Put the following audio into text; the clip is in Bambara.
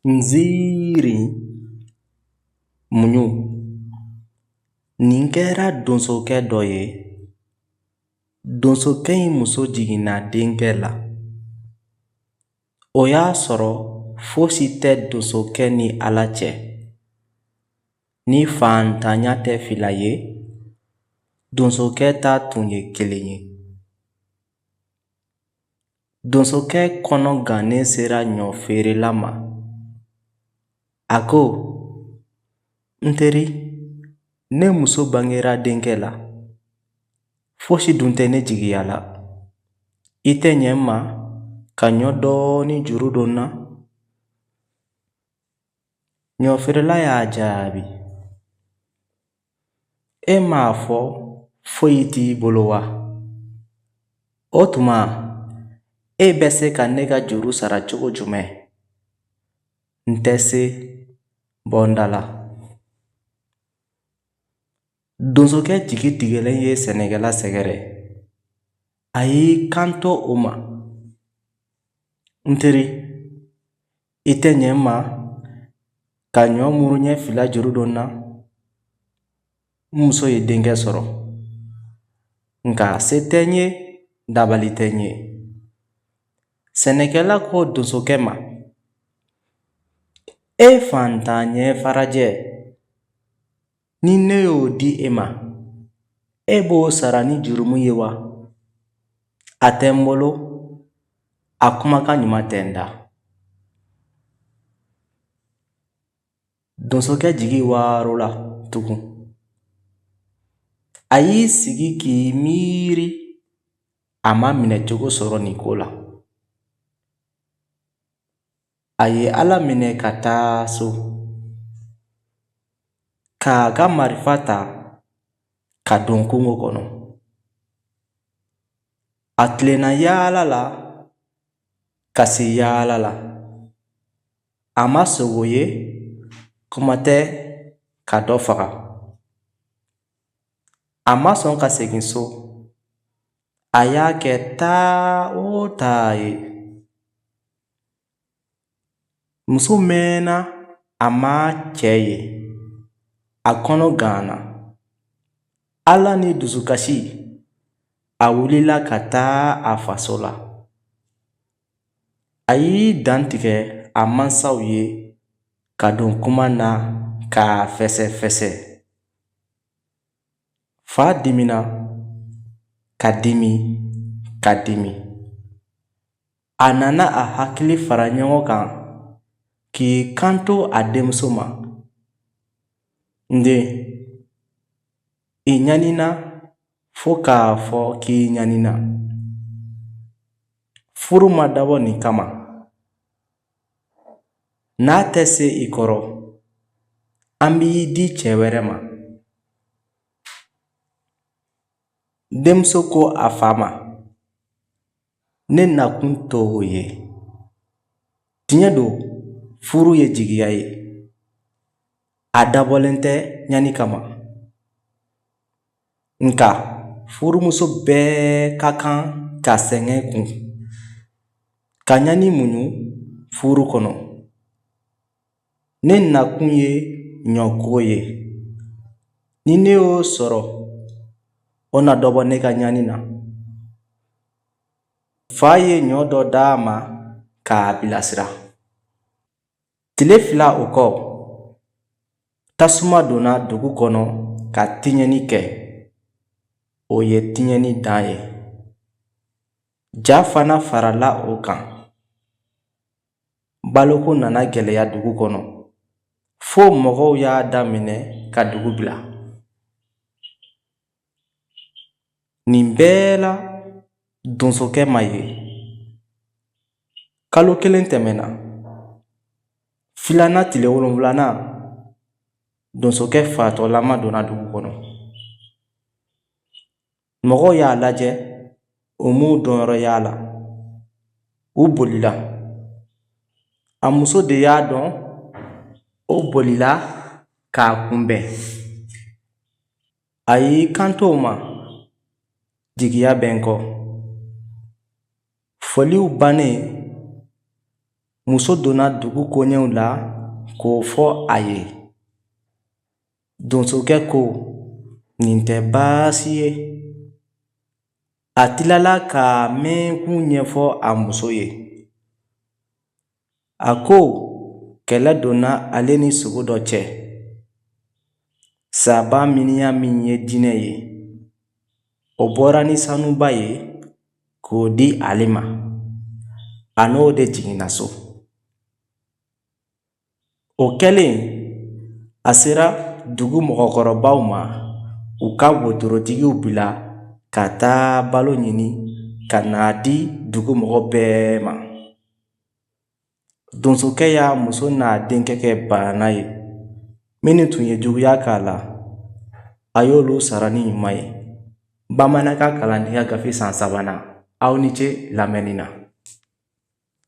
Nziirin muɲu. Nin kɛra donsokɛ dɔ ye. Donsokɛ in muso jiginna denkɛ la. O y'a sɔrɔ fosi tɛ donsokɛ ni Ala cɛ. Ni faantanya tɛ fila ye, donsokɛ ta tun ye kelen ye. Donsokɛ kɔnɔ gannen sera ɲɔfeerela ma. A ko, N teri, ne muso bangera denkɛ la. Fosi dun tɛ ne jigiya la. I tɛ ɲɛ n ma ka ɲɔ dɔɔnin juru don n na? Ɲɔfeerela y'a jaabi, E m'a fɔ foyi t'i bolo wa? O tuma, e bɛ se ka ne ka juru sara cogo jumɛn? N tɛ se, bɔ n da la. Donsokɛ jigi tigɛlen ye sɛnɛkɛla sɛgɛrɛ. A y'i kanto o ma, N teri, i tɛ ɲɛ n ma ka ɲɔ muru ɲɛ fila juru don n na? N muso ye denkɛ sɔrɔ, nka se tɛ n ye, dabali tɛ n ye. Sɛnɛkɛla ko donsokɛ ma, E fantan ɲɛ farajɛ, ni ne y'o di e ma, e b'o sara ni jurumu ye wa? A tɛ n bolo, a kumakan ɲuman tɛ n da. Donsokɛ jigi waarola tugun. A y'i sigi k'i miiri, a ma minɛcogo sɔrɔ nin ko la. A ye Ala minɛ ka taa so, k'a ka marifa ta ka don kungo kɔnɔ. A tilenna yaala la ka se yaala la. A ma sogo ye, kuma tɛ ka dɔ faga. A ma sɔn ka segin so. A y'a kɛ taa o taa ye. Muso mɛnna a m'a cɛ ye. A kɔnɔ ganna. Ala ni dusukasi, a wulila ka taa a faso la. A y'i dantigɛ a mansaw ye ka don kuma na k'a fɛsɛfɛsɛ. Fa dimina ka dimi ka dimi. A nana a hakili fara ɲɔgɔn kan k'i kanto a denmuso ma, N den, i ɲanina fo k'a fɔ k'i ɲanina. Furu ma dabɔ nin kama. N'a tɛ se i kɔrɔ, an b'i di cɛ wɛrɛ ma. Denmuso ko a fa ma, Ne nakun t'o ye. Tiɲɛ don, furu ye jigiya ye. A dabɔlen tɛ ɲani kama. Nka furumuso bɛɛ ka kan ka sɛgɛn kun, ka ɲani muɲu furu kɔnɔ. Ne nakun ye ɲɔko ye. Ni ne y'o sɔrɔ, o na dɔ bɔ ne ka ɲani na. Fa ye ɲɔ dɔ d'a ma k'a bilasira. Tile fila o kɔ, tasuma donna dugu kɔnɔ ka tiɲɛni kɛ. O ye tiɲɛni dan ye. Ja fana farala o kan. Baloko nana gɛlɛya dugu kɔnɔ fo mɔgɔw y'a daminɛ ka dugu bila. Nin bɛɛ la, donsokɛ ma ye. Kalo kelen tɛmɛna. Filanan tile wolonwulanan, donsokɛ fatɔlama donna dugu kɔnɔ. Mɔgɔw y'a lajɛ, u m'u dɔnyɔrɔ y'a la. U bolila. A muso de y'a dɔn, o bolila k'a kunbɛn. A y'i kanto o ma, jigiya bɛ n kɔ. Foliw bannen, Muso donna dugu koɲɛw la k'o fɔ a ye. Donsokɛ ko nin tɛ baasi ye. A tilala k'a mɛnkun ɲɛfɔ a muso ye. A ko kɛlɛ donna ale ni sogo dɔ cɛ. Saba miniɲan min ye jinɛ ye, o bɔra ni sanuba ye k'o di ale ma. A n'o de jiginna so. O kɛlen, a sera dugu mɔgɔkɔrɔbaw ma u ka wotorotigiw bila ka taa balo ɲini ka n'a di dugu mɔgɔ bɛɛ ma. Donsokɛ y'a muso n'a denkɛ kɛ baana ye. Minnu tun ye juguya k'a la, a y'olu sara ni ɲuman ye. Bamanankan kalandenya gafe san sabanan. Aw ni ce lamɛnni na.